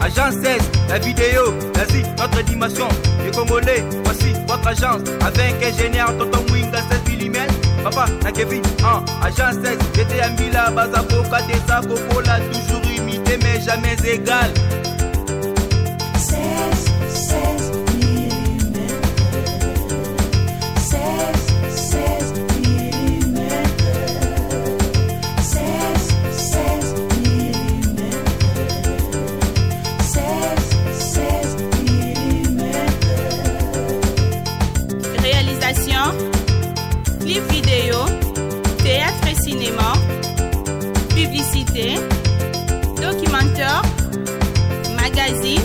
Agence 16, la vidéo, l'Asie, notre dimension. Les Congolais, voici votre agence. Avec ingénieur Tonton Mwinga 16 mm. Papa, na Kevin, 1, agence 16, j'étais à Mila, Bazakoka, Desa, Kokola, toujours imité mais jamais égal. 16, 16 mm. 16, 16 mm. 16, 16 mm. 16, 16 mm. Réalisation, clip vidéo, théâtre et cinéma, publicité, documentaire, magazine,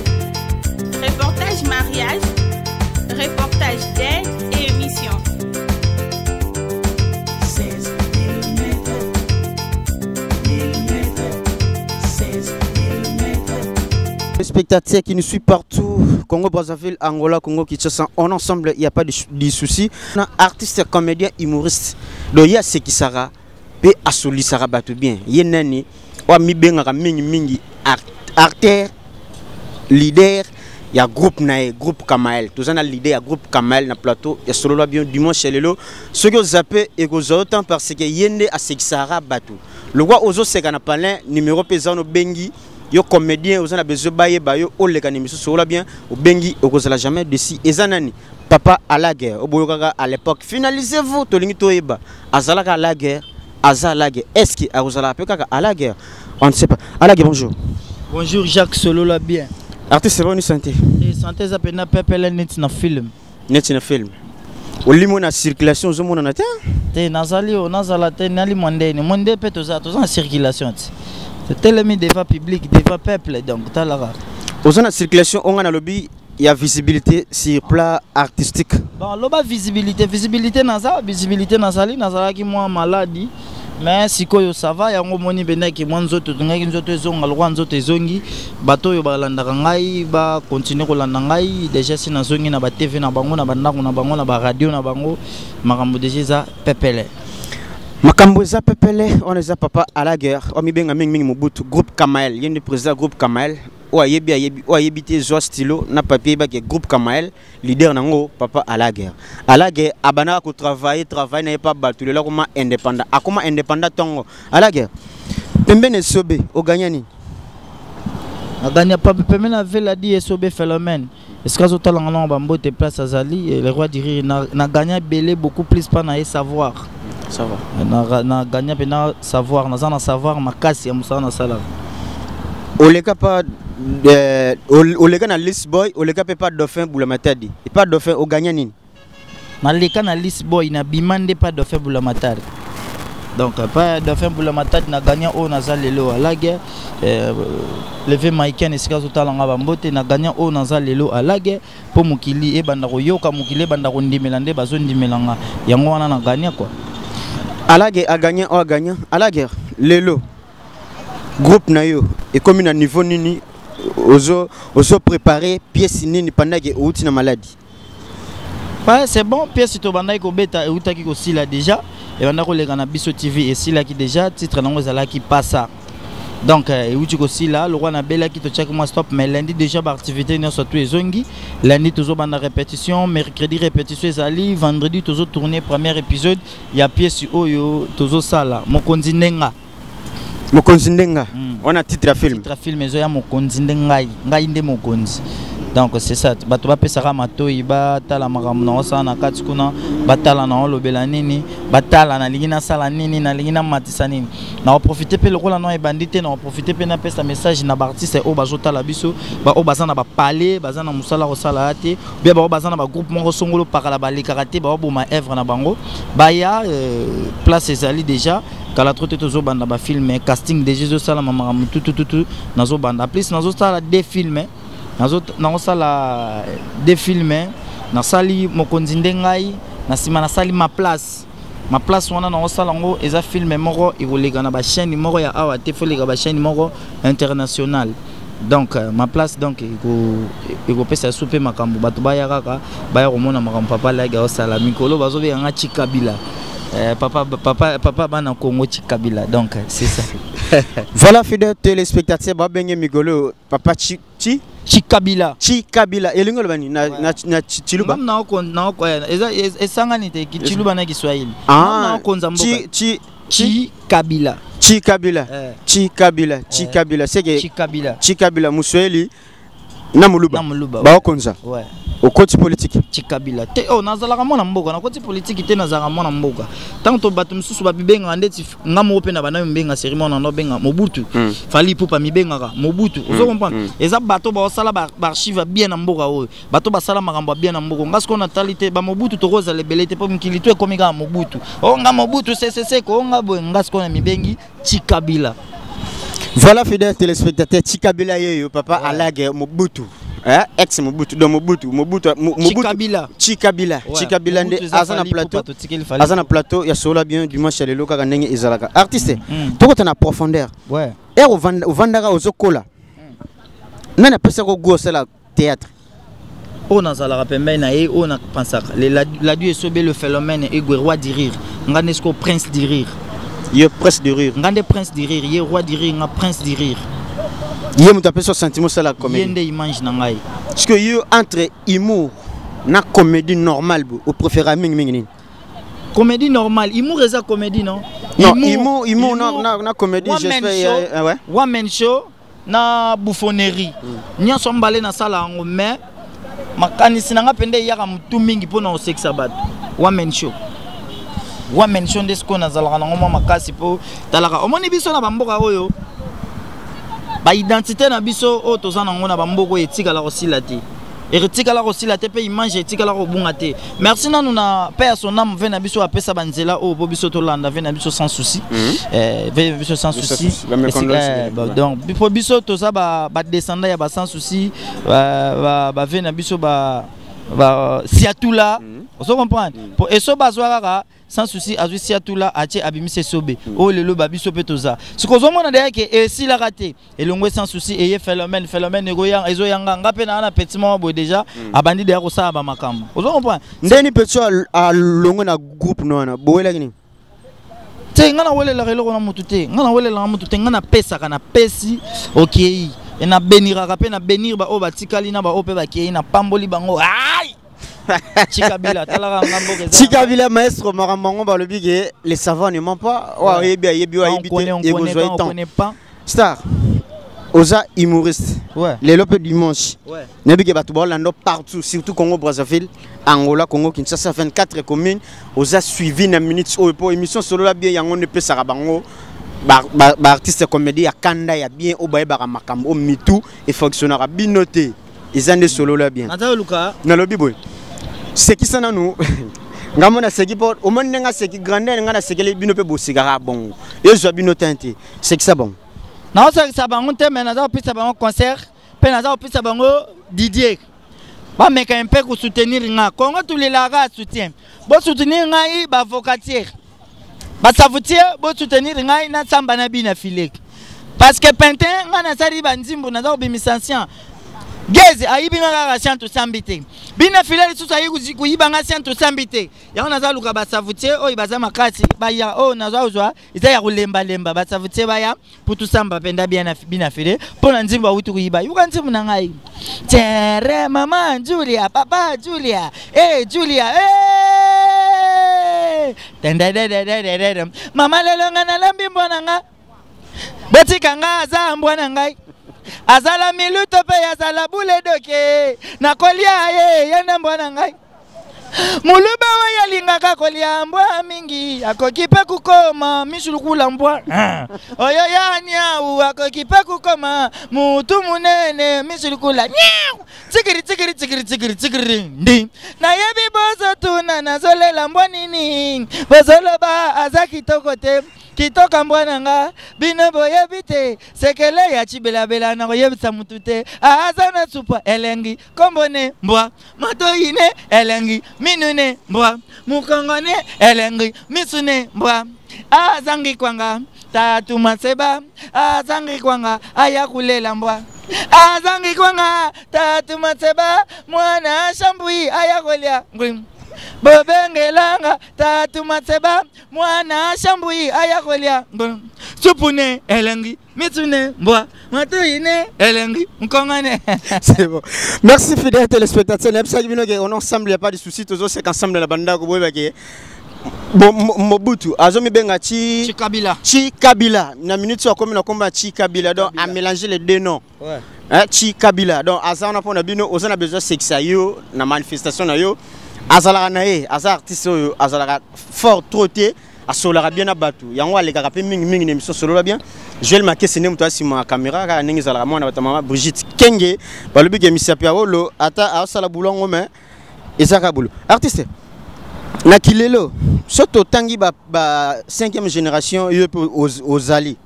reportage mariage, reportage d'aide et émission. 16 mm. Mm. 16 mm. Les spectateurs qui nous suivent partout, Congo Brazzaville, Angola, Congo Kinshasa, on ensemble, il n'y a pas de souci. Artiste, comédien, humoriste. Donc il y a ce qui sera, pe asolisaka bato bien. Ye nani, oyo amibengaka mingi mingi artère, leader ya groupe na ye, groupe Kamael. Toza na leader ya groupe Kamael na plateau ya Solola bien dimanche lelo. Soki ozape ekozwa yo temps parce que ye nde asekisaka bato. Lokwa ozoseka na palin numéro mpe eza wana obengi yo comédien oza na besoin bayeba yo oleka na émission Solola bien obengi okozala jamais dessus. Eza nani? Papa à la guerre oboyokaka à l'époque. Finalisez-vous tolingi toyeba azalaka à la guerre, aza à la guerre. Est-ce que akozalaka mpe kaka à la guerre? On ne sait pas. À la guerre, bonjour. Bonjour Jacques Solola bien. Artiste, bonne santé. Et santé ça pena pepele net na film. Net na film. Olimo na circulation ozomona na te? Te nazali o nazala te nali mondeni. Monde pe toza toza na circulation ti. Telemi devant public, devant peuple donc talaka. Oza na circulation onga na lobi il y a visibilité sur plan artistique. Bon, loba visibilité, visibilité naza, visibilité nazali, nazalaki moi maladie. Mais sikoyo ça va, yango moni benaki moi nzoto tongaki nzoto ezonga lokwa nzoto ezongi, bato oyo balandaka ngai ba continuer kolanda ngai déjà si nazongi na ba TV na bango na bandako na bango na ba radio na bango makambo déjà eza pepele. Makambo eza pepele, on eza papa à la guerre, on mibenga mingi mingi Mobutu, groupe Kamael, yende président groupe Kamael. Oyo ayebi ayebi, oyo ayebi te zwa stylo na papier bake groupe Kamael, leader nango papa à la guerre. À la guerre abana ko travailler, travailler na ye pa bato lela koma indépendant. Akoma indépendant tongo. À la guerre. Pembeni sobe o gagner ni. A gagner pa pembeni na vela di sobe phénomène. Est-ce que azotala ngana ba mbote place azali le roi du rire na gagner belé beaucoup plus pa na ye savoir. Ça va. Na gagner pe na savoir, na na savoir makasi ya musala na sala. Oleka pa oleka na List Boy, oleka pe pa Dauphin Boulamatadi. Et pas Dauphin o gagner nini? Na leka na List Boy na bimande pa Dauphin Boulamatadi. Donc pas Dauphin Boulamatadi na gagner o na za lelo à la guerre. Levé Maiken esika zotala nga ba mbote na gagner o na za lelo à la guerre po mokili e banda koyoka mokili e banda kondimela nde bazo ndimela nga. Yango wana na gagner quoi. À la guerre a gagné o a gagné à la guerre lelo. Groupe na yo et comme na niveau nini ozo préparer pièce nini pendant que outi na maladie. Ouais, c'est bon, pièce to bandai ko beta et outaki ko sila déjà et banda ko leka na Biso TV et sila ki déjà titre nango zala ki passa. Donc et outi ko sila le roi na bela ki to check moi stop mais lundi déjà ba activité nyonso tout ezongi. Lundi tozo banda répétition, mercredi répétition ezali, vendredi tozo tourner premier épisode ya pièce oyo tozo sala mokonzi ndenga. Mokonzi ndenga. On a titre à film. Titre à film ezo ya mokonzi ndengai, ngai nde mokonzi. Donc c'est ça, bato ba pesaka matoyi ba tala makambo na osala na kati kuna, ba tala na olobela nini, ba tala na lingi na sala nini, na lingi na matisa nini. Na profiter pe lokola na ebandi te, na profiter pe na pesa message na ba artiste oyo bazo tala biso, ba oyo baza na ba palais, baza na musala kosala te, bien ba oyo baza na ba groupe moko songolo pakala ba lekaka te, ba boma œuvre na bango. Ba ya place ezali déjà. Kala trop te tozo banda ba film, casting déjà zo sala mama tout tout tout tout nazo banda. Plus nazo sala deux films, nazo nazo sala deux films, na sali mokonzi ndengai, na sima na sali ma place. Ma place wana nazo sala ngo eza film moko ekoleka na ba chaîne moko ya awa te foleka ba chaîne moko internationale. Donc ma place donc eko pesa soupe makambo bato baya kaka baya komona makambo papa laga osala mikolo bazo benga Chikabila. Papa, papa, papa bana Congo Chikabila, donc c'est ça. Voilà fidèles téléspectateurs, ba bengi mikolo papa Chi Chikabila. Chikabila elingi oloba nini na, na, na Chiluba? Eza esangani te, Chiluba na Kiswahili. Ah, naokonza mboka. Chi Chi Chikabila. Chikabila. Eh. Chikabila, Chikabila, c'est que Chikabila. Chikabila Muswahili na Muluba. Na Muluba. Baokonza. Ouais. Okoti politique. Chikabila te, oh, nazalaka mwana mboka, nakoti politiki te, nazalaka mwana mboka. Ntango to bato mosusu babibengaka ndeti nga moko mpe na banda mibenga série mwana ndo benga Mobutu. Fally Ipupa mibengaka Mobutu. Ozo comprendre? Eza bato baosala baarchive ya bien na mboka oyo, bato basala makambo ya bien na mboka. Nga sikoyo natali te bamobutu, tokozala ebele te mpo mikili to ekomi kaka Mobutu, o nga Mobutu ccc ko o nga boye. Nga sikoyo na mibengi Chikabila. Voilà, fidèles téléspectateurs, Chikabila yeyo, papa ouais. Alage Mobutu. Hein? Ex Mobutu, donc Mobutu, Mobutu, Mobutu. Chikabila. Chikabila, Ouais. Chikabila nde Mobutu eza aza na Fally plateau. Ipupa, totikeli Fally. Aza na plateau ya Solola Bien dimanche ya lelo kaka ndenge ezalaka. Artiste, tokota na profondeur. Ere ovandaka ozokola. Nani apesaka goût osala théâtre? Oyo nazalaka pembeni na ye, oyo napansaka ladu esobe, le phénomène egwe, roi du rire. Nga nde sikoyo prince du rire. Ye prince du rire. Nga nde prince du rire, ye roi du rire, nga prince du rire. Ye moto apesa sentiment osala ye comédie. Nde image na ngai. Parce que yo, entre humour na comédie normale, bo opréféra mingi mingi nini? Comédie normale. Humour eza comédie, non? Non, humour na comédie, One man j'espère. Show. Ouais. One man show na bouffonnerie, nyonso mibale nasala yango, mais makanisi na nga mpenza eyaka motu mingi mpona kosekisa bato. One man show, one man show nde sikoyo nazalaka nango mwa makasi, mpo talaka omoni biso na bamboka oyo, baidentité na biso oyo toza nango na bamboka oyo etikala kosila te, etikala kosila te, mpe image etikala kobunga te. Merci nanu na paix ya son âme, ve na biso apesa banzela oyo mpo biso tolanda ve na biso sans souci. Ve na biso sans Sans souci. souci. Ba mes condoléances. Bah, donc mpo biso toza badescendant ya ba sans souci, bave na biso ba siatula, ozo comprendre? Po eso bazwa kaka sans souci, azwi siatula, atie, abimisi esobe oyo lelo babiso mpe toza. Sikoyo ozomona deya ke esilaka te, elongwe sans souci, eye phénomène, phénomène ezoyanga. Nga mpe naa na petit moko boye déjà abandi deya kosala bamakambo, ozo comprendre? Ndeni petit alongwe na groupe no wana, bowelaki nini? Te, nga nawelelaka eloko na motu te, nga nawelelaka motu te. Nga napesaka, napesi, okei e nabeniraka mpe nabenir baoyo batikali na baoyo mpe bakei, napamboli bango. Ai, Chikabila, talaka nga, mboka eza. Chikabila maestro, makambo yango balobi ke les savants ne ment pas. Oyo ayebi ayebi, oyo Quand on ayebi connaît, on te connaît, ekozwa ye quand on temps. connaît pas. Star, oza humoriste. Lelo mpe dimanche, nayebi ke bato baolanda partout, surtout Congo Brazzaville, Angola, Congo Kinshasa, 24 communes. Oza suivi na minutes oyo mpo émission Solola Bien yango nde epesaka bango baartiste comédie ya kanda ya bien, oyo bayebaka makambo oyo mitu efonctionnaka bino te. Eza nde Solola Bien. Naza koluka. Nalobi boye, sekisa nanu nga mo naseki, mpo omoni ndenge aseki grandeur. Nga nasekeli bino mpe bosekaka bongo, ezwa bino te te, sekisa bango. Naosalisa bango te, me naza kopesa bango concert mpe naza kopesa bango Didier, bameka mpe kosoutenir nga. Kongo tolelaka soutien, bosoutenir ngai, bavocatiere, basavutier, bosoutenir ngai nasamba na bina fileke, parce que pintin ngai nasali banzimbu, naza kobimisa ancien geze ayibi nga kaka sien, tosambi te. Bina file lisusu ayi koyiba nga sien, tosambi te. Yango naza luka basavutier oyo baza makasi, baya. Oyo naza kozwa eza ya kolembalemba. Basavutier baya mpo tosamba mpenza bien bina file mpo na nzimbu awuti koyiba. Yoka nzimbu na ngai: tere mama Julia, papa Julia, e Julia, eh! Tendededededede. Mama, lelo nga nalambi mbwa na nga, botika nga, aza mbwa na ngai, azala miluto mpe azala buledoke, nakolia ye, ye nde mbwa na ngai. Muluba oyo alingaka kolia mbwa mingi akoki mpe kukoma misu lukula mbwa. Ah. Oyo ya niau akoki mpe kukoma mutu munene, misu lukula niau, tsikiri tsikiri tsikiri tsikiri tsikiri. Ndi nayebi bozotuna nazolela mbwa nini, bozoloba aza kitoko te. Kitoko mbwa na nga, bino boyebi te sekele ya cibelabela. Na koyebisa mutu te, aza na supa elengi, kombo ne mbwa, matoi ne elengi, minu ne mbwa, mokongo ne elengi, misu ne mbwa. Azangi kwanga tatu maseba, azangi kwanga aya kulela mbwa, azangi kwanga tatu maseba, mwana shambui aya kolia ngwi. Bobengelanga tatu matseba mwana shambui aya kolia ngolo. Supune elengi mitsune mbwa matoyine elengi nkongane. C'est bon. Merci fidèles téléspectateurs. Nayebisaki bino ke on est ensemble, y a pas de souci, tozoseka ensemble na bandako boyebake Mobutu azomibenga Chi Chikabila. Chi Kabila. Na minute oyo akomi na kombo ya Chi Kabila, donc Kabila. a mélanger les deux noms. Ouais. Hein, Chi Kabila. Donc aza wana mpona bino, oza na besoin sekisa yo na manifestation na yo. Azalaka na ye, aza artiste oyo azalaka fort trop te, asololaka bien na bato. Yango alekaka mpe mingimingi na émission Solola bien. Joel Makese nde moto asima ya caméra kaka ndenge ezalaka mwana bato ya mama Brigitte Kenge balobi ke misapi ya wolo ata aosala bulongo mais eza kaka bulu. Artiste na kilelo so totangi ba 5e génération yo mpe ozali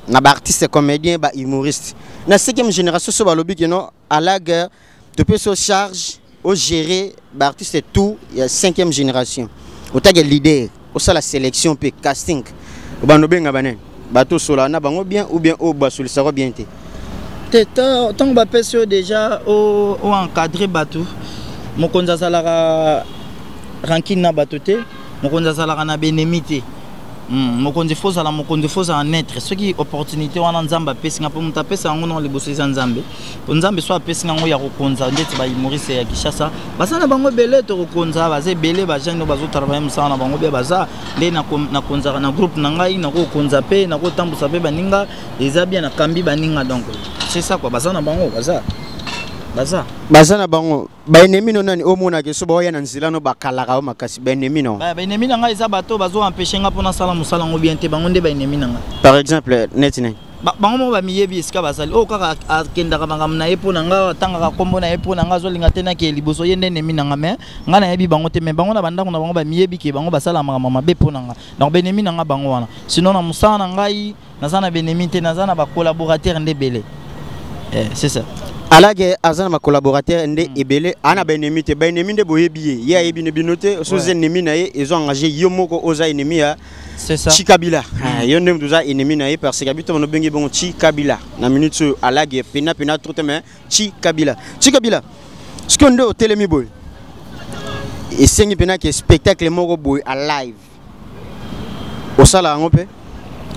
na ba artiste comédien, ba humoriste na 5e génération, so balobi ke non, à la guerre topesi o charge ogérer ba artiste tout ya 5e génération, otake leader, osala sélection mpe casting, obanda obenga banani? Bato osolaka na bango bien ou bien oyo basolisaka bien te? Te, ntango bapesi yo déjà oencadre bato, mokonzi azalaka rancune na bato te, mokonzi azalaka na benemi te. Mokonzi fo ozala, mokonzi fo ozala neutre. Soki opportunité wana Nzambe apesi nga, mpo moto apesa yango na liboso eza Nzambe, mpo Nzambe so apesi nga yango ya kokonza ndeti bahumoriste ya Kinshasa, baza na bango ebele, tokokonza, baza ebele, bajeune oyo bazotravaille mosala na bango bia, baza nde nakonzaka na groupe na ngai, nakokonza mpe nakotambusa mpe baninga, eza bien, nakambi baninga. Donc c'est ça quoi, baza na bango, baza. Baza na bango. Baennemi no nani omonaka so baoya na nzela no bakalaka yo makasi, baennemi no? Baennemi na ngai eza bato bazo empêche nga mpona asala mosala yango bien te, bango nde baennemi na ngai. Par exemple neti nani? Bango moko bamiyebi esika bazali. Oyo kaka akendaka makambo na ye mpo na nga, atangaka nkombo na ye mpo na nga, azolinga te nake liboso, ye nde ennemi na nga. Mais nga nayebi bango te, mais bango na bandako na bango bamiyebi ke bango basala makambo mabe mpo na nga. Donc baennemi na nga bango wana. Sinon na mosala na ngai naza na baennemi te, naza na bacollaborateur nde ebele. C'est ça. Alake aza na bacollaborateur nde ebele, aa na baennemi te. Baennemi nde boyebi ye, ye ayebi ne bino te. So oza ennemi na ye, ezo engage yo moko oza ennemi ya C'est ça. Chikabila. Ah, yo nde moto oza ennemi na ye, parce que abito banobengi bongo Chikabila na minute oyo. Alage pena pena trop te, mais Chikabila, Chikabila. Sikoyo nde otelemi boye, esengi mpena ke spectacle moko boye a live osala yango mpe?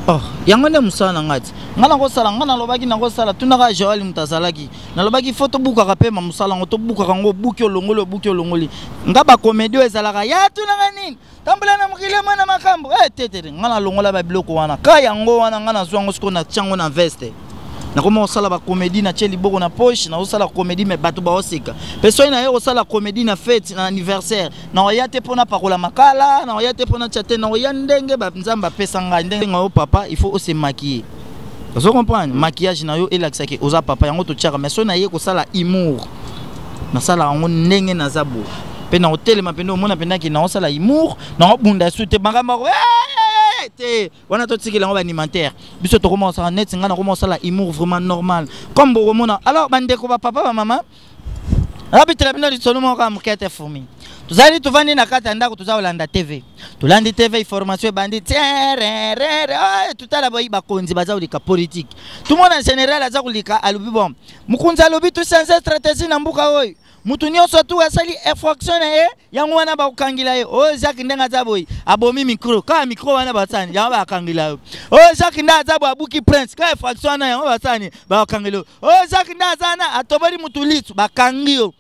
Oh, yango nde mosala na ngai ti ngai nakosala. Ngai nalobaki nakosala, tunaka Joel moto azalaki, nalobaki fo tobukaka mpe ma mosala yango, tobukaka yango, obuki olongoli, obuki olongoli. Nga bacomédie oyo ezalaka ya tunaka nini, tambola na mokili mwana makambo te te te. Ngai nalongola babiloko wana ka yango wana, ngai nazwa yango sikoyo, natia yango na veste, nakoma kosala bacomédie, natie liboko na poche, nazosala comédie, mais bato baoseka. Mpe soki naye kosala comédie na fête, na anniversaire, nakoya te mpo napakola makala, nakoya te mpo natya te, nakoya ndenge Nzambe apesa ngai ndenge oyo. Papa, il faut ose maquiller, ozo comprendre? Maquillage na yo elakisaki oza papa, yango totiaka. Mais soki naye kosala humour, nasala yango ndenge naza boye mpe na kotelema mpe nde omona mpendaki naosala humour, naobunda su te makambo yako te wana, totikela yango baanimataire. Biso tokoma kosala neti ngai nakoma kosala humour vraiment normal comme bokomona. Alors bandeko, bapapa, bamama, nabetela bino lisolo moko ya moke te. Fumi tozali, tovandi na kati ya ndako, toza kolanda TV, tolandi TV, information ebandi tiererere, totala boyi bakonzi baza kolika politique, tumona général aza kolika, alobi bon, mokonzi alobi tochange stratégie na mboka oyo, mutu nyonso tu asali infraction na ye, yango wana bakokangela ye. Oyo Jacques ndenge aza boye abomi micro, kaka micro wana basani yango bakangela yo. Oyo Jacques nde aza boye abuki prince, kaka infraction wana yango basani bakokangela yo. Oyo Jacques nde aza na atoboli mutu lisu, bakangi yo.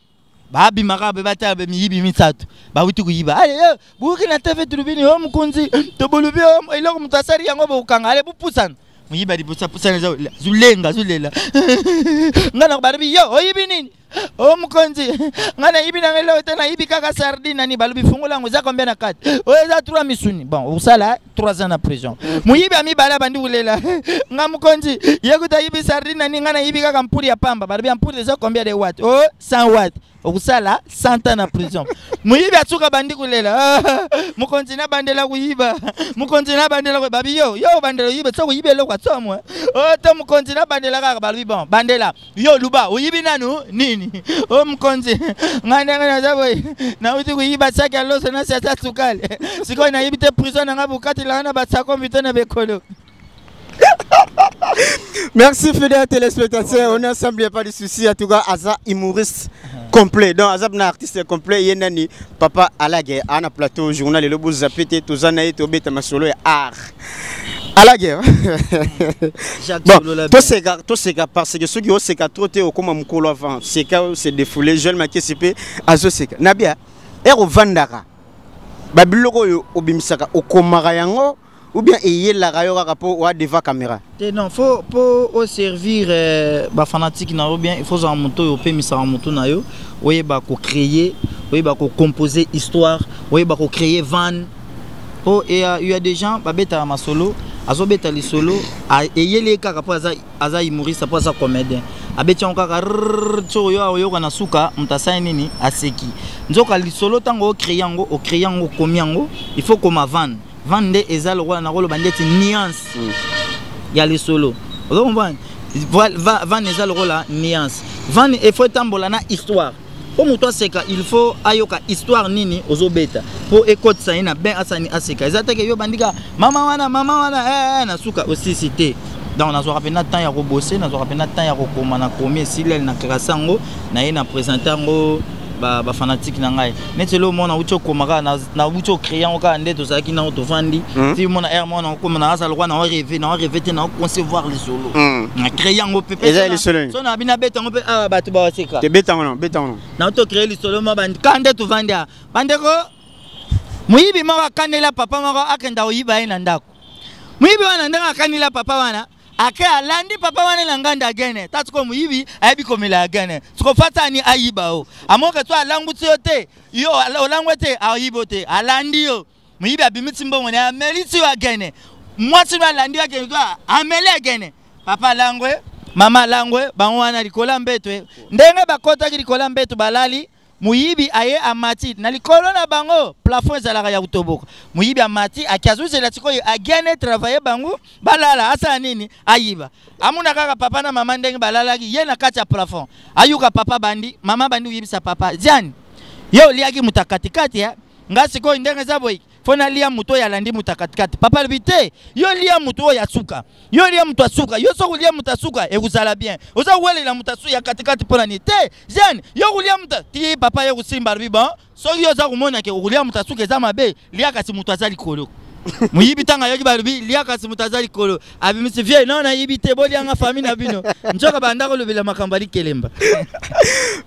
Babimaka be batala be miyibi misato bawuti koyiba. Ale yo buki na TV, tulubini o mokonzi tobolubi o eloko moto asali yango bokokanga. Ale bopusana, moyiba liboso apusana, eza zulenga azulela nga na balobi yo oyibi nini? O mokonzi, ngai nayibi nanga eloko te, nayibi kaka sardine. Nani balobi fungola yango, eza combien na kati? Oyo eza 3 misuni. Bon, okosala 3 ans na prison. Moyibi ya mibale abandi kolela, nga mokonzi, ye kuta ayibi sardine nani, ngai nayibi kaka mpuri ya pamba. Balobi ya mpuri eza combien de watt? O 100 watt, okosala 100 ans na prison. Moyibi asuka bandi kolela, mokonzi nabandela koyiba, mokonzi nabandela koyiba. Babi yo yo obandela koyiba, so koyiba eloko asomwe o te, mokonzi nabandela kaka. Balobi bon, bandela yo, luba oyibi nanu nini? O mokonzi, ngai ndenge naza boye nauti koyiba saki ya loso na sasa sukali, sikoyo nayibi te, prison na ngai bokatelanga na basako mito na bekolo. Merci fidèles téléspectateurs, on est ensemble, il n'y a pas de souci. En tout cas, Aza humoriste. Complet, donc aza na artiste complet. Ye nani? Papa Alage ana plateau journal lelo, bozape te, toza na ye, tobeta masolo ya art. Alage, bon, toseka, toseka, parce que soki oseka trop te, okóma mokolo avant. Seka, se défoulé. Jeune Makesi mpe azoseka na bia ere. Ovandaka, babiloko oyo obimisaka, okomaka yango ou bien eyelaka yo kaka mpo oa devant caméra? Te, non, faut mpo oservir bafanatike na yo bien, il faut ozala moto oyo opemisaka motu na yo, oyeba kocréer, oyeba kocomposer histoire, oyeba kocréer vanne. Mpo y a des gens babetaka masolo, azobeta lisolo, eyeli ye kaka mpo aza humoriste, mpo aza comédien, abeti yango kaka ti oyo oyoka na suka, moto asali nini? Aseki. Nzoka lisolo, ntango ocréer yango, ocréer yango, okomi yango, il faut koma vanne. Vanne nde eza lokola nakoloba ndeti nuance ya lisolo, ozo comprendre? Vanne eza lokola nuance. Vanne, il faut etambola na histoire. Mpo moto aseka, il faut ayoka histoire nini ozobeta mpo ekotisa ye na ben, asani aseka. Eza teke yo bandika mama wana, mama wana, na suka osisi te. Donc nazwaka mpena temps ya kobose, nazwaka mpena temps ya kokoma. Nakomi, esili, na classe yango, naye na présente yango bafanatike na ngai. Neti elo mona nauti okoma kaka, nauti ocréer yango kaka nde tozalaki nango, tovandi ti mona aire mona okoma, naza lokwa nao rêve, nao rêve te, nao concevoir lisolo, na créer yango mpe. Eza lisolo nini? So na bino abeta yango mpe awa, bato bawaseka. Te, beta ngo, beta ngo. Nauti ocréer lisolo mo ka nde tovandi awa, bandeko. Moyibi moko akanela papa moko, akenda koyiba ye na ndako. Moyibi wana, ndenge akanela papa wana, ake alandi papa wana na nganda agene ta. Sikoyo moyibi ayebi komela agene. Siko fatani ayiba o amoke so alanguti yo te, yo olangwe te, ayibi yo te, alandi yo. Moyibi abimisi mbongo na ye, amelisi yo agene. Mwasi no alandi yo, akende to ameli agene. Papa alangwe, mama alangwe, bango wana likolo ya mbeto. Ndenge bakotaki likolo ya mbeto, balali. Moyibi aye, amati na likolo na bango. Plafond ezalaka ya kotoboka. Moyibi amati, aki azozela sikoyo agene travaille, bango balala, asala nini? Ayiba. Amona kaka papa na mama ndenge balalaki, ye na kati ya plafond. Ayuka papa bandi, mama bandi koyebisa papa: "Diane, ye oliaki moto ya katikati ya nga. Sikoyo ndenge eza boye, fo nalia moto oyo alandi moto ya katikati." Papa alobi: "Te, yo lia moto oyo asuka, yo lia moto asuka. Yo soki olia moto asuka, ekozala bien. Oza kowelela moto ya katikati mpo na nini? Te, jeune, yo kolia moto ti." Papa ye kosimba, alobi: "Bon, soki yo oza komona ke okolia moto asuka eza mabe, lia kasi moto aza likolo." Moyibi ntango ayoki balobi lia kasi moto aza likolo, abimisi: "Vie non, nayibi te, bolianga famille na bino." Nzoka banda kolobela makambo alikelemba.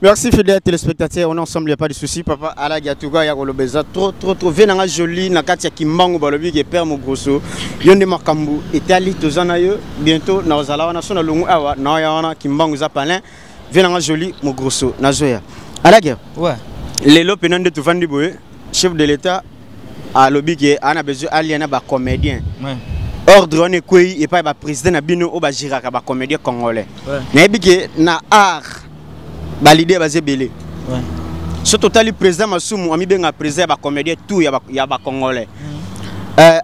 Merci, fidèles téléspectateurs, on est ensemble, il n'y a pas de souci. Papa Alagi, en tout cas, ya kolobeza trop trop trop. Ve nanga joli na kati ya Kimbangu, balobi ke père Mogrosso. Yo nde makambo etali, toza na yo bientôt na ozala wana so na longu awa na ya wana Kimbangu za palin. Ve nanga joli Mogrosso nazoya. Alagi. Ouais. Lelo pena nde tovandi boye, chef de l'État alobi ke ana besoin alia na ba comédien. Ordre wana ekwei epai baprésident na bino oyo bagéraka bacomédien congolais. Nayebi ke na art baleader baza ebele. So totali président Masumu, amibenga président ya bacomédien tout ya bacongolais.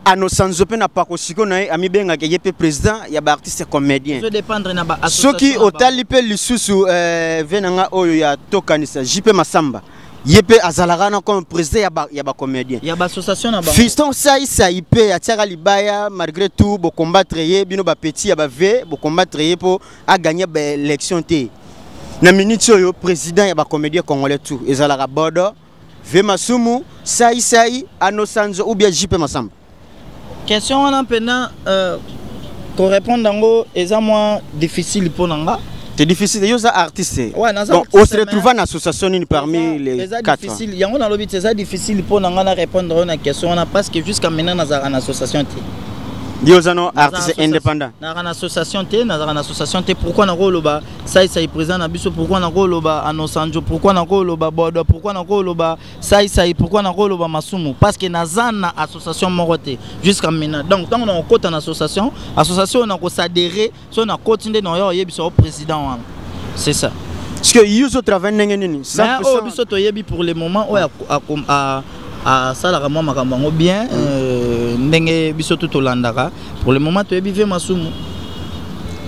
Anosanzo mpe na pako sikoyo na ye, amibengaka ye mpe président ya baartiste comédien. Ezodépendre na ba Soki otali mpe lisusu ve na nga oyo ya tokanisa JP Masamba, ye mpe azalaka na comme président ya bacomédien. Ya baassociation na bango. Fiston Saisai mpe atiaka libaya. Malgré tout bocombattre ye, bino bapeti ya bave bocombattre ye mpo aganye baélection te. Na minute oyo, président ya bacomédien congolais tout ezalaka Bodo, ve Masumu, Saisai, Anosanzo ou bien JP Masamba? Question wana mpena, korépondre yango eza mwa difficile mpo na nga. C'est difficile, yo oza artiste. Ouais, naza Donc artiste, on se retrouve en association nini parmi les eza quatre? Difficile yango nalobi te, eza difficile mpo na nga na répondre oyo na question wana, parce que jusqu'à maintenant nazalaka na association te. Yo oza no artiste indépendant. Nazalaka na association te, nazalaka na association te. Pourquoi nakoloba Saisai président na biso? Pourquoi nakoloba Anosanjo? Pourquoi nakoloba Bodo? Pourquoi nakoloba Saisai? Pourquoi nakoloba Masumu? Parce que naza na association moko te jusqu'à maintenant. Donc ntango nakokota na association, association oyo nakoadhérer, so nakoti nde naoya oyebisa o président wana, c'est ça. Parce que yo ozotravaille ndenge nini? Mais oyo biso toyebi pour le moment, oyo asalaka mwa makambo yango bien, ndenge biso tu tolandaka pour le moment, toyebi ve Masumu.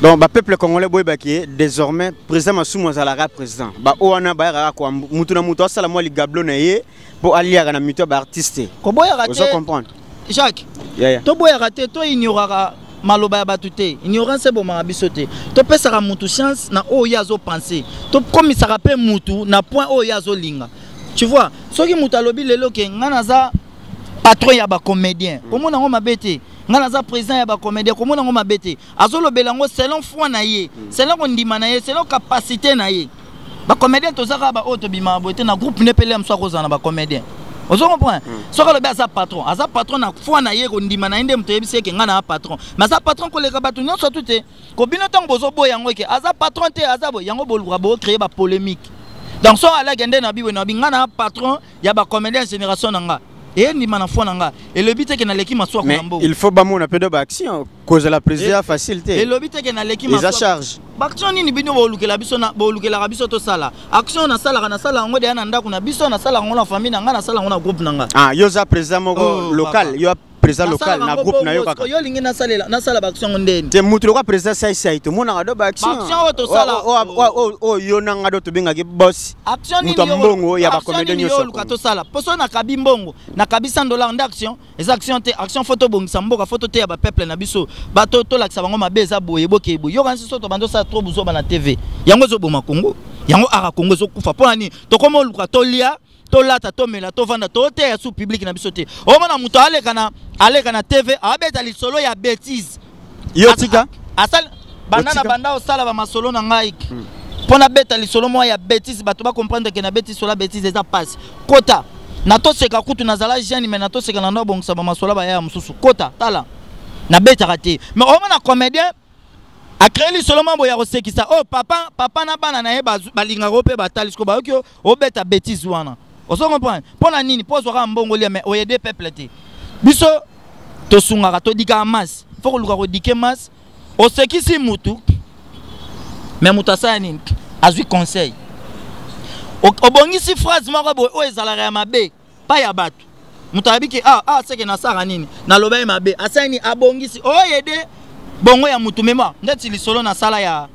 Donc bapeuple congolais, boyebaki ye désormais président Masumu azalaka président. Baoyo wana bayakaka kwa mutu na mutu asala mwa ligablo na ye mpo aliaka na mito ya baartiste. Koboyaka Ozo te. comprendre? Jacques. Yeah. Toboyaka te, toignoraka. maloba ya bato te. Ignorance ebomaka biso te. Topesaka mutu chance na oyo ye azopense, tokomisaka mpe mutu na point oyo ye azolinga. Tu vois, soki mutu alobi lelo ke ngai naza patron ya bacomédien, komona yango mabe te. Ngai naza président ya bacomédien, komona yango mabe te. Azolobela yango selon foi na ye, selon kondima na ye, selon capacité na ye. Bacomédien toza kaka baoyo tobimaka boye te na groupe nde pele ya mosu akozala na bacomédien. Ozo comprendre? Soki alobi aza patron, aza patron na foi na ye, kondima na ye nde moto oyebisi eke ngai na patron, mais aza patron koleka bato nyonso tu te. Kobino ntango bozoboya yango eke aza patron te, aza boye, yango boluka bocréer bapolémique. Donc so alaki nde na biwe na bi ngai na patron ya bacomédien génération na nga, eyendima na foi na nga, elobi te ke naleki masuwa Mais na mbongo. il faut bamona mpe do baaction. Kozala président facile te. Elobi te ke naleki eza masuwa. Charge. Baaction nini bino bolukela biso bolukelaka biso tosala? Action nasalaka, nasala yango deya na ndako na biso, nasala yango na famille na ngai, nasala yango na groupe na nga. Ah, yo oza président moko Oh, local. papa. Yo président local Nasalaka na yango groupe na yo bongo, kaka. Yo olingi nasalela nasala baaction yango ndeni? Te, mutu lokwa président Saisai, tomonaka do baaction. Baaction oyo tosala- Oyo yo na nga do tobengaki boss. Action nini Moto ya mbongo ya action bacomédien nini nyonso yo ya oluka Congo. tosala? Mpo so nakabi mbongo, nakabi 100 $ nde action? Eza action te. Action faut tobongisa mboka, faut toteya bapeuple na biso, bato tolakisa bango mabe eza boye, bokeye boye. Yokanisi so tobandi osala trop buzoba na TV, yango ezoboma Congo, yango aka Congo ezokufa. Mpo na nini? Tokoma oluka tolia, tolata, tomela, tovanda, toteya su public na biso te. Omona moto aleka na TV, abeta lisolo ya bétise. Yo tika. Asali banda na Otika. banda osala bamasolo na ngai mpo nabeta lisolo moko ya bétise, bato bacomprendre ke nabeti lisolo ya bétise, eza pasi. Kota natoseka kutu, nazala jeune, mais natoseka na ndo abongisa bamasolo baya ya mosusu. Kota tala, nabetaka te. Mais omona comédien acréer lisolo moko ya kosekisa oyo papa, papa na bana na ye balingaka o mpe batali siko bayoki obeta bétise wana. Ozo comprendre mpo na nini? Mpo ozwaka mbongo lia, mais oyede peuple te. Biso tosungaka, todikaka masse. Faut koluka kodike masse. Osekisi mutu, mais moto asala nini? Azwi conseil. Obongisi phrase moko boye oyo ezalaka ya mabe pa ya bato, moto ayebi ke ah, ah, seke nasala nini, naloba ye mabe, asali nini? Abongisi oyede bongo ya mutu mema. Ndeti lisolo nasala ya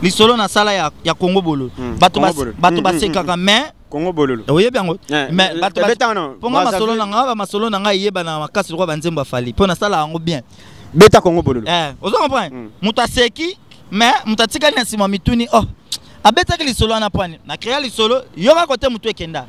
lisolo nasala ya Kongo Bololo. Bato Congo Bololo. Bato basekaka, mais Kongo Bololo. Oyebi yango. Mais bato Beta wana, mponga masolo Brazzaville. na nga, bamasolo na ngai eyebana makasi lokola banzembo afali, mpo nasala yango bien. Beta Kongo Bololo. Ozo comprendre? Moto aseki, mais moto atikali na nsima mituni: oh, abetaki lisolo wana pwani na créa lisolo. Yoka kote motu ekenda,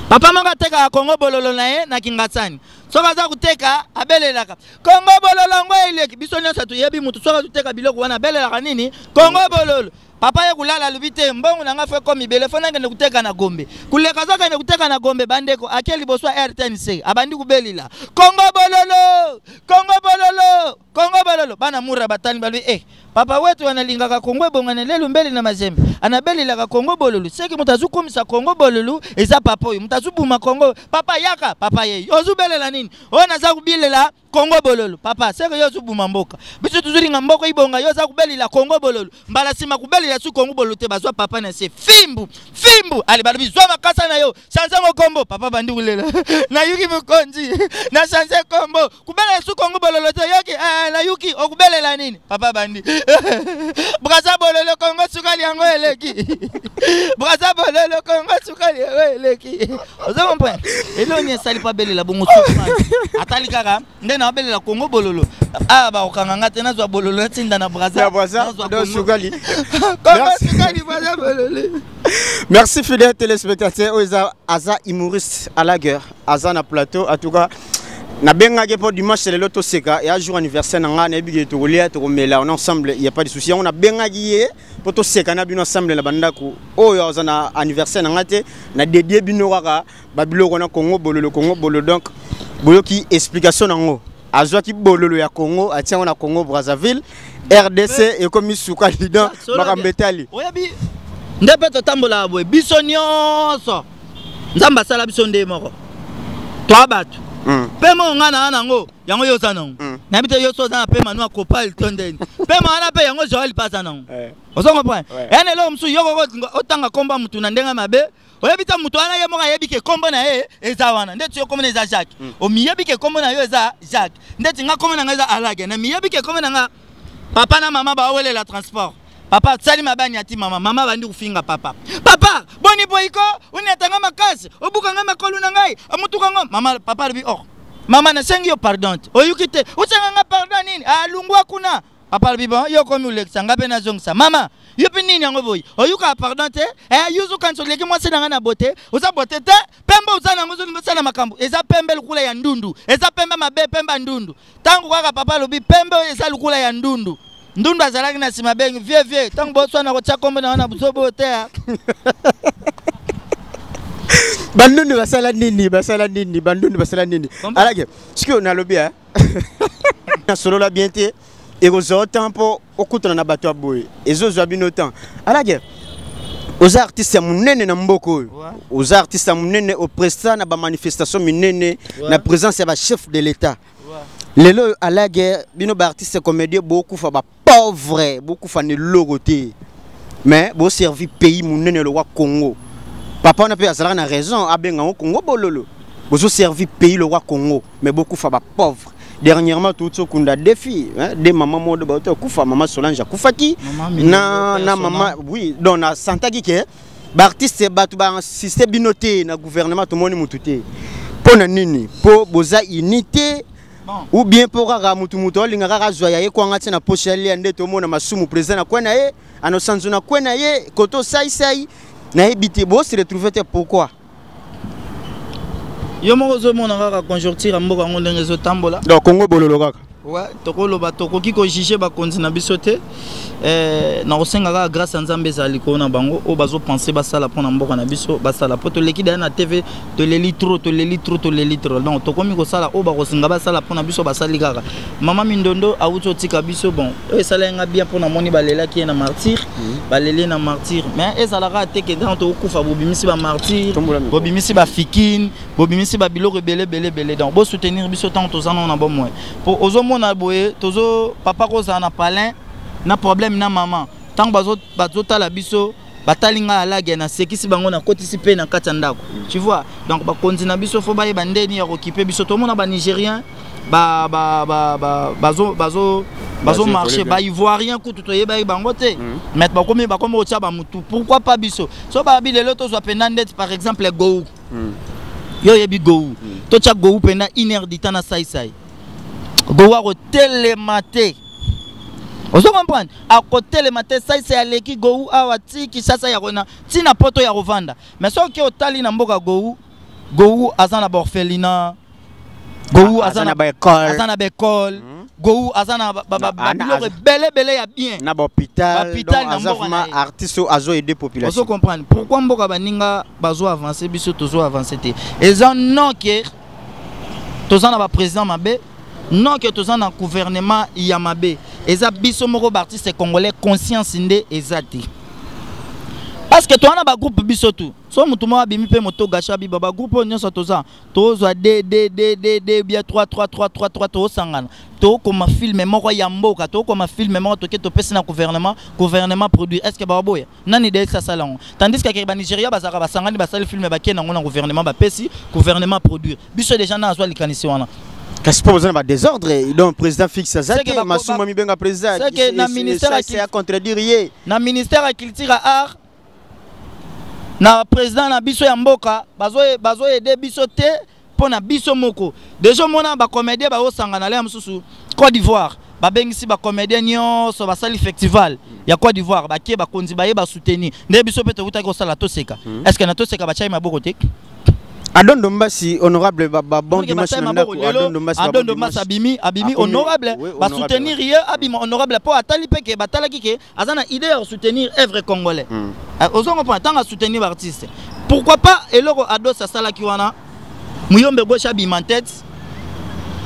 papa moko atekaka Kongo Bololo na ye na Kingasani. Soki aza koteka, abelelaka Kongo Bololo. Yango eleki biso nyonso toyebi. Motu soki azoteka biloko wana, abelelaka nini? Kongo Bololo. Papa ye kulala, alobi te mbongo na nga faut ekomi ebele, faut nakende koteka na Gombe. Kuleka azokende koteka na Gombe, bandeko, ake liboso ya RTNC, abandi kubelila Kongo Bololo, Kongo Bololo, Kongo Bololo. Bana mura batali, balobi: eh, papa wetu analingaka Kongo ebongana lelu mbeli na mazembe, anabelelaka Kongo Bololo. Seki moto azokumisa Kongo Bololo eza papa oyo, moto azobuma Kongo. Papa yaka, papa ye ozobelela nini? Oyo naza kobelela Kongo Bololo. Papa, seke yo ozobuma mboka, biso tozolinga mboka ibonga, yo oza kobelela Kongo Bololo. Mbala nsima kobelela su Kongo Bololo te. Bazwa papa na se fimbu fimbu. Ale, balobi: zwa makasa na yo, change ngo kombo. Papa bandi kolela: nayuki mokonzi, na change kombo, kobelela su Kongo Bololo te. Yoki eh, nayuki. Okobelela nini? Papa bandi: Braza Bololo, Kongo sukali yango eleki, Braza Bololo, Kongo sukali yango eleki. Oza comprendre eloni esali mpo abelela bongo? Souffrance. Atali kaka nde na abelela Kongo Bololo. Awa bakokanga nga te, nazwa bololo, natinda na Braza. Na Braza, nazwa do Congo. sukali. Kongo Merci. sukali, Braza Bololo. Merci, fidèle téléspectateur. Oyo eza aza humoriste à la guerre, aza na plateau. En tout cas, nabengaki mpo dimanche lelo toseka ya jour anniversaire na ngai. Nayebi ke tokolia, tokomela, on est ensemble, il y a pas de souci. Yango nabengaki ye mpo toseka na bino ensemble na bandako. Oyo aza na anniversaire na ngai te, na dédie bino kaka babiloko na Congo Bololo, Congo Bololo. Donc boyoki explication nango: azwaki bololo ya Congo, atia yango na Congo Brazzaville, RDC ekomi sukali. Donc makambo etali. Oyebi nde mpe totambolaka boye, biso nyonso Nzambe asala biso nde moko, toa bato. Mpe moko ngai na nango, yango yo oza nango. Nayebi te yo so oza na pema nu akopale to ndeni pema wana mpe yango Joel mpe aza nango. Ozo comprendre? Eya na eloko mosusu, yo koko otanga kombo ya mutu na ndenge mabe, oyebi te moto wana ye moko ayebi ke kombo na ye eza wana. Ndeti yo kombo na eza Jacques, omiyebi ke kombo na yo eza Jacques. Ndeti nga kombo na nga eza Alage, na miyebi ke kombo na nga. Papa na mama bawelela transport, papa asali mabani, ati mama, mama bandi kofinga papa: papa boni boyiko, oniatanga makasi, obukanga makolo na ngai, amutuka ngo mama. Papa alobi: oh. Mama, nasengi yo pardon te, oyoki te? Osenga nga pardon nini? Alungwa kuna. Papa alobi: bon, yo okomi olekisa nga mpe nazongisa. Mama, yo mpe nini yango boye? Oyukaka pardon te? Eh, yo ozokanisa oleki mwasi na nga na bote? Oza bote te. Pembe oza nango, ozolinga osala makambo. Eza pembe lokola ya ndundu, eza pembe mabe, pembe ya ndundu. Ntango kaka papa alobi pembe oyo eza lokola ya ndundu, ndundu azalaki na nsima. Bengi vie vie, ntango boswana kotya kombo na wana buzobo te. Bandundu basala nini? Basala nini? Bandundu basala nini? Alake sikoyo nalobi nasolola bien te. Ekozwa temps mpo okutana na bato ya boye, ezozwa bino temps. Alake, oza artiste ya monene na mboka oyo, oza artiste ya monene, opresta na bamanifestation minene na présence ya bachef de l'État. Lelo oyo, alage, bino baartiste comédien bokufa bapauvre, bokufa na eloko te, mais boservi pays monene lokwa Congo. Papa wana mpe azalaka na raison abenga yango Congo bololo. Bozoservi pays lokwa Congo, mais bokufa bapauvre. Dernièrement, touti okunda deux filles, hein, deux mama modo bauti okufa. Mama Solange akufaki na mama, oui. Donc nasantaki ke baartiste, bato baassiste bino te na gouvernement. Tomoni mutu te. Mpo na nini? Mpo boza unité ou bien mpo kaka mutu mutu aolinga kaka azwa ya ye kwanga tie na poche ya lia? Nde tomona Masumu président na kwe na ye, Anosanzo na kwe na ye, koto saisai, nayebi te. Bose retrouve te, pourquoi? Yo moko ozomona kaka conjoncture ya mboka yango ndenge ezotambola. Donc Congo bololo kaka. Ouais, tokoloba, tokoki kojuge bakonzi na biso te. Na kosenga kaka grâce ya Nzambe ezala likolo na bango oyo bazopense basala mpo na mboka na biso, basala mpo toleki daya na TV. Toleli trop, toleli trop, toleli trop. Donc tokomi kosala oyo bakosinga basala mpo na biso, basali kaka. Mama Mindondo awuti otika biso. Bon, oyo esala nga bien mpo namoni balelaki ye na martyr, baleli ye na martyr. Mais ezalaka te ke ntango tokokufa, bobimisi bamartyr, bobimisi bafikine, bobimisi babiloko ebele ebele ebele. Donc bosoutenir biso ntango toza nano na bomoi, po ozomona boye tozo papa kozala na palin na problème na mama. Ntango bazotala biso, batali ngai alage, nasekisi bango, nakotisi mpe na kati ya ndako, tu vois. Donc bakonzi na biso, fo bayeba ndeni ya kokipe biso. Tomona banigérien bazomarche, baivoirien kutu toyebaki bango te, mais bakomi kotia bamutu. Pourquoi pas biso? So babi lelo tozwa mpenza ndeti par exemple Gou. Yo oyebi Gou. Totya Gou mpenza une heure du temps na saisai, Gou akotelema te. Ozo comprendre? Akotelema te. Saisai aleki Gou awa ti Kisasa ya kona ntina poto ya kovanda. Mais soki otali na mboka Gou, Gou aza na baorphelinat, Gou aza na baekole, aza na baekole, Gou aza na biloko ebele ebele ya bien. Na bahôpital. Na mboka na ye, artiste oyo azo aider population. Ozo comprendre pourquoi mboka baninga bazo avance, biso tozo avance te? Eza non ke toza na baprésident mabe, non ke toza na gouvernement ya mabe. Eza biso moko baartiste congolais, conscience nde eza te, parce que toza na bagroupe biso tu. So motu moko abimi mpe moto gasha abiba, bagroupe oyo nyonso toza, tozwa d d d d d bien 3 3 3 3 3, tozosangana, tokoma film moko ya mboka, tokoma film moko, toke topesi na gouvernement, gouvernement produit. Est ce que baboya nani de esasala yango? Tandis que banigéria bazalaka basangani, basali film, bakie nango na gouvernement, bapesi gouvernement produire. Biso déjà na azwa likanisi wana. Kasi mpo boza na badésordre, donc président fixe aza te. Masumu mibenga président na ministère ya contredire ye. Na ministère ya culture ya art, na président na biso ya mboka, bazoyede biso te. Mpo na biso moko déjà omona bacomédien baosangana na ya mosusu Côte d'Ivoire, babengisi bacomédien nyonso, basali festival ya Côte d'Ivoire, bakie, bakonzi baye basoutenir. Nde biso mpe tokutaki kosala Toseka. Est ce que na Toseka batiaki maboko te? Adondo Mbasi honorable, ba bon dimanche na ndako. Adondo Mbasi, Adondo Mbasi abimi honorable, basoutenir ye, abima honorable mpo atali mpe ke batalaki ke aza na idée ya soutenir œuvre congolais. Ozo comprendre? Ntango asoutenir baartiste, pourquoi pas eloko Ados asalaki wana, Muyombe Gauche abima en tête,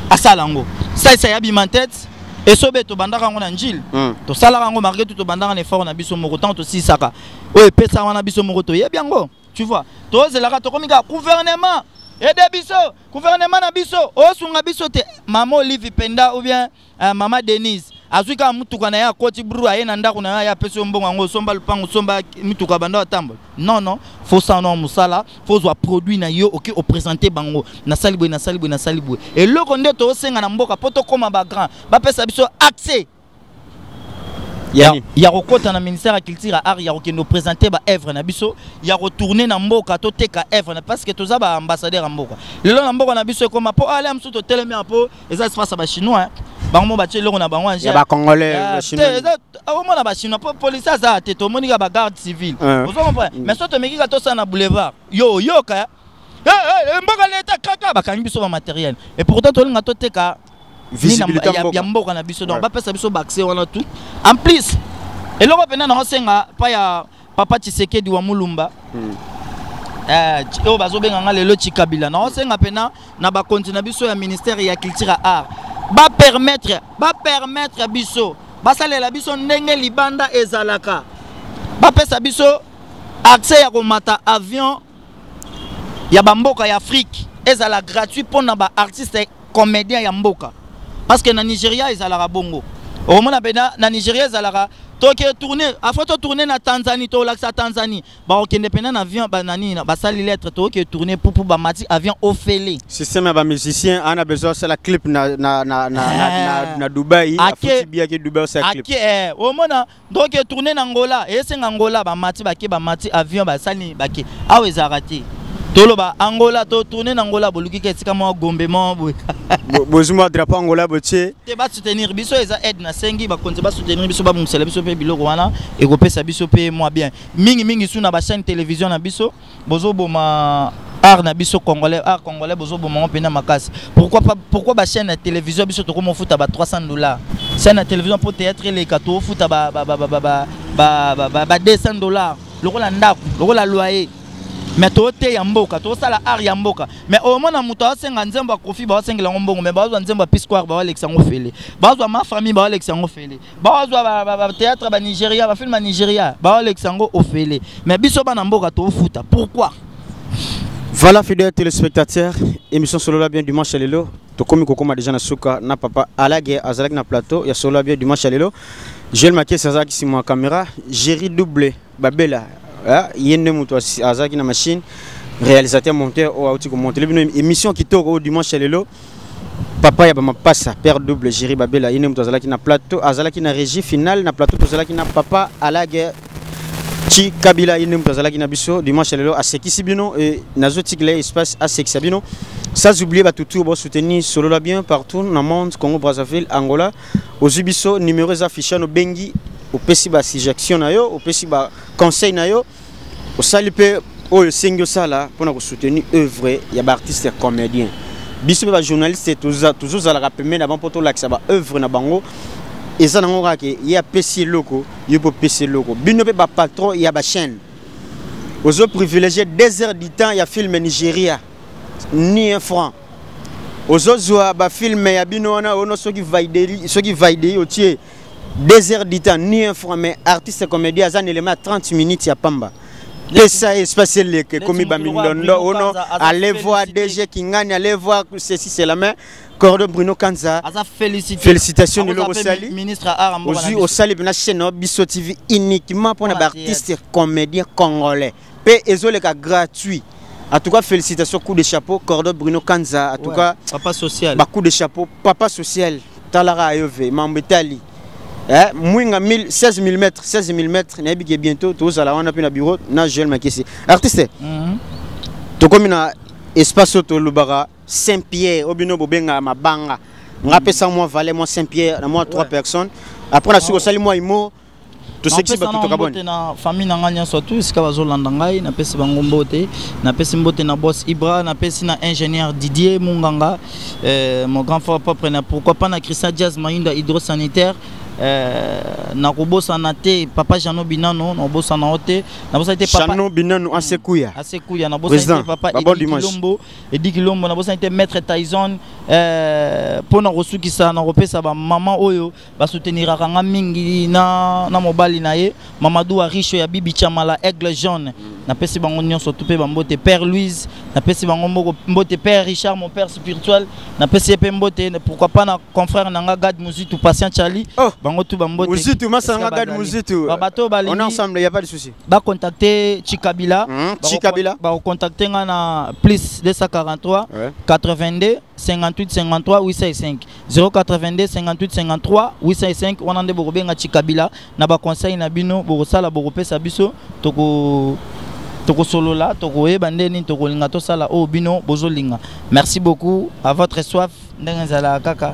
asala yango, Saisai abima en tête. Esobe tobandaka yango na Njile, tosalaka yango malgré tout, tobandaka na effort na biso moko. Ntango tosilisaka oyo epesa wana, biso moko toyebi yango, tu vois. Tozelaka, tokomi kaka gouvernement ede biso, gouvernement na biso osunga biso te. Mama Olive Penda ou bien mama Denise azwi kaka mutuka na ye, akoti bru, aye na ndako na ye, aye apesi yo mbongo yango, osomba lupango, osomba mituka, banda atambola. Non, non, fo sala na mosala, fo ozwa produit na yo, oke oprésente bango: nasali boye, nasali boye, nasali boye. Eloko nde tozosenga na mboka mpo tokóma bagrand, bapesa biso accès. Ya ya kokota na ministère ya culture ya art, ya kokende présenter ba œuvre na biso, ya retourner na mboka, toteka œuvre na, parce que toza ba ambassadeur ya mboka. Lelo na mboka na biso ekoma po ale mosusu totelemi po eza espace ya bachinois, bango mo batie eloko na bango. Ya bacongolais. Omona bachinois po policier aza te, tomoni kaka bagarde civile, ozo comprendre? Mais so tomeki kaka tosala na boulevard, yo oyoka mboka leta kaka bakangi biso bamatériel, et pourtant tolinga toteka visibilité ya mboka na biso. Donc bapesa biso baaccès wana tout. En plus, eloko mpena naosenga pa ya papa Tshisekedi wa Mulumba, oyo bazobenga nga lelo Tshikabila, naosenga mpena na bakonzi na biso ya ministère ya culture ya art, bapermettre biso basalela biso ndenge libanda ezalaka, bapesa biso accès ya komata avion ya bamboka ya Afrique, ezala gratuit mpona baartiste comédien ya mboka. Parce que na Nigeria ezalaka bongo. Okomona mpena na Nigeria ezalaka, toke tourne afo, totourne na Tanzanie, tolakisa Tanzanie, bakokende mpena na avion banani, basali lettre, tokoke tourne pupu, bamati avion ofele. Système ya bamusicien ana besoin asala clip na Dubai, afuti biaki Dubai, osala clip. Ake omona donc tourne na Angola, esenga Angola, bamati, bake, bamati avion, basali, bake. Awa ezalaka te. Toloba Angola, totourne na Angola, boluki ka esika moko Gombe moko boye. Bozwi mwa drapeau Angola, botie. Te, basoutenir biso, eza aide nasengi bakonzi, basoutenir biso, babongisela biso mpe biloko wana, ekopesa biso mpe mwa bien mingimingi. Su na bachaîne télévision na biso, bozoboma art na biso congolais, art congolais bozoboma ngo mpena makasi. Pourquoi pas, pourquoi bachaîne ya télévision biso tokoma ofuta ba 300 $? Chaîne ya télévision mpo théâtre eleka, toofuta ba 200 $ lokola ndako, lokola loyer. Mais toteya mboka, tosala art ya mboka, mais omona moto aosenga nzembo ya Kofi, baosengela yango mbongo, mais bazwa nzembo ya P-Square, baolekisa yango fele, bazwa Ma Famille, baolekisa yango fele, bazwa bathéâtre banigéria, bafilme ya Nigeria, baolekisa yango ofele, mais biso bana mboka tofuta. Pourquoi? Voilà, fidèles téléspectateurs, émission Solola bien dimanche lelo. Tokomi kokoma déjà na suka na papa Alage azalaki na plateau ya Solola bien dimanche lelo. Joël Makesi azalaki nsima ya caméra, Géri Double Babela, ye nde moto azalaki na machine, réalisateur monteur oyo auti komonter bino émission kitoko oyo dimanche lelo. Papa ya bamapasa, père double Géri Babela, ye nde moto azalaki na plateau, azalaki na régie finale. Na plateau tozalaki na papa Alage Chi Kabila, ye nde moto azalaki na biso dimanche lelo, asekisi bino e nazotikela ye espace asekisa bino. Sans oublier bato tout bosoutenir Solola bien partout na monde, Congo Brazzaville, Angola. Ozwi biso, numéro eza affiché, obengi, opesi basuggestion na yo, opesi baconseil na yo, osali mpe oyo osengi osala mpona kosoutenir œuvre ya baartiste ya comédien. Biso mpe bajournaliste tozozalaka pembeni na bango mpo tolakisa baœuvre na bango. Eza nango kaka ke ye apesi eloko, yo mpe opesi eloko. Bino mpe bapatron ya bachaîne, ozo privilégié 2 heures du temps ya film Nigeria, ni un franc. Ozozwa bafilme ya bino wana ono, soki vaidei, soki vaidei, otie 2 heures du temps, ni un franc. Mais artiste comédien aza na élément ya 30 minutes ya pamba, pesa espace eleka, ekomi bamindondo ono. Allez voir DG Kingani, allez voir ceci, c'est la main Cordon Bruno Kanza. Aza félicité. Félicitations lelo osali. Ministre art. Ozwi, osali mpena chaîne na biso TV uniquement mpona baartiste comédien congolais, mpe ezoleka gratuit. En tout cas, félicitations, coup de chapeau, Cordon Bruno Kanza. En tout cas, papa social. Ba coup de chapeau, papa social. Talara ayove, mambo etali. Eh, mwinga 16 mm, 16 mm, nayebi ke bientôt tozala wana mpe na bureau na Joel Makesi. Artiste, tokomi na espace oyo tolobaka Saint Pierre, oyo bino bobengaka mabanga. Nga apesa mwa valet, mwa Saint Pierre na mwa trois personnes. Après na soki osali mwa imo, tosekisi bato, tokaboni. Na famille na ngai nyonso tu esika bazolanda ngai, napesi bango mbote. Napesi mbote na boss Ibra, napesi na ingénieur Didier Munganga, mon grand frère propre, na pourquoi pas na Christian Jazz Mayinda hydrosanitaire, nakobosana te papa Jano Binano, nakobosana yo te, nabosani te papa Jano Binano Asekuya. Asekuya, nabosani te papa Edi Kilombo, Edi Kilombo, nabosani te maître Tyson. Mpona kosukisa, nakopesa bamama oyo basouteniraka nga mingi na mobali na ye Mamadou Arisho ya Bibi Chamala Aigle Jaune. Napesi bango nyonso tu mpe bambote. Père Louise. Napesi bango mboko mbote, père Richard, mon père spirituel, napesi ye mpe mbote. Pourquoi pas na confrère na nga Gad Muzitu, Patient Charlie. Oh. Bango tu bambote. Muzitu, masa na nga Esika Gad bazali. Muzitu. Bato On est balingi ensemble, il y a pas de souci. Bacontacte Chikabila. Chikabila. Bakocontacte nga na plus 243 82 58 53 805, 082 58 53 805. Wana nde bokobenga Chikabila na baconseil na bino, bokosala, bokopesa biso, toko tokosolola, tokoyeba nde nini tokolinga tosala oyo bino bozolinga. Merci beaucoup à votre soif, ndenge ezalaka kaka.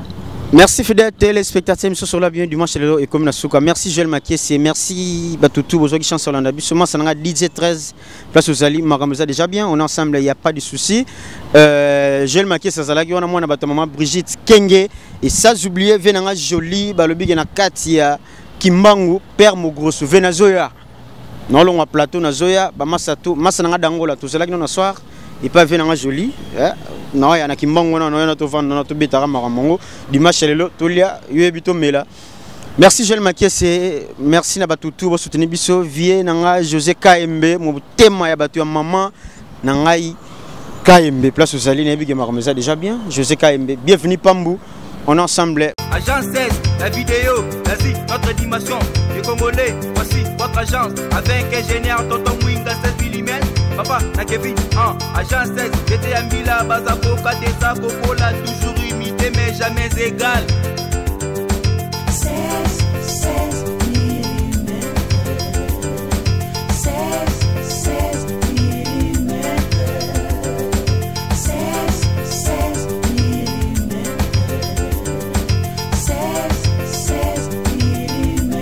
Merci, fidèles téléspectateurs, émission sur la bien dimanche lelo et comme na suka. Merci Joël Makiese, merci Batutu bozoki chance Olanda biso masa nanga DJ 13, place aux ali makambo déjà bien, on est ensemble, il y a pas de souci. Joël Makiese azalaki wana, mwana bato maman Brigitte Kenge, et sans oublier venanga joli balobi na kati ya Kimbangu, père Mogrosso Venazoya. Nolongwa plateau na zoya ba masa tu masa nanga dangola tozalaki no na soir et pas venanga joli eh na ya na Kimbangu na na to vanda na to betaka makambo ngo dimanche lelo tolia yoyebi tomela. Merci Joël Makiese, merci na batutu bo soutenir biso, vie nanga José KMB, motema ya batu ya maman na ngai KMB, place aux alliés nayebi ke makambo eza déjà bien. José KMB, bienvenue Pambu, on est ensemble. Agence 16, la vidéo, l'Asie, notre dimension. Les Congolais, voici votre agence. Avec ingénieur Tonton Mwinga 16 mm. Papa, na Kevin, 1, agence 16, j'étais à Mbila, Bazaboka, Tessa, Coca, toujours imité mais jamais égal. 16, 16 mm. 16, 16 mm. 16, 16 mm. 16, 16 mm.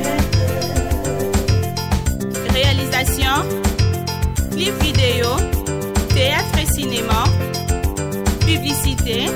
Réalisation, clip vidéo, théâtre et cinéma, publicité.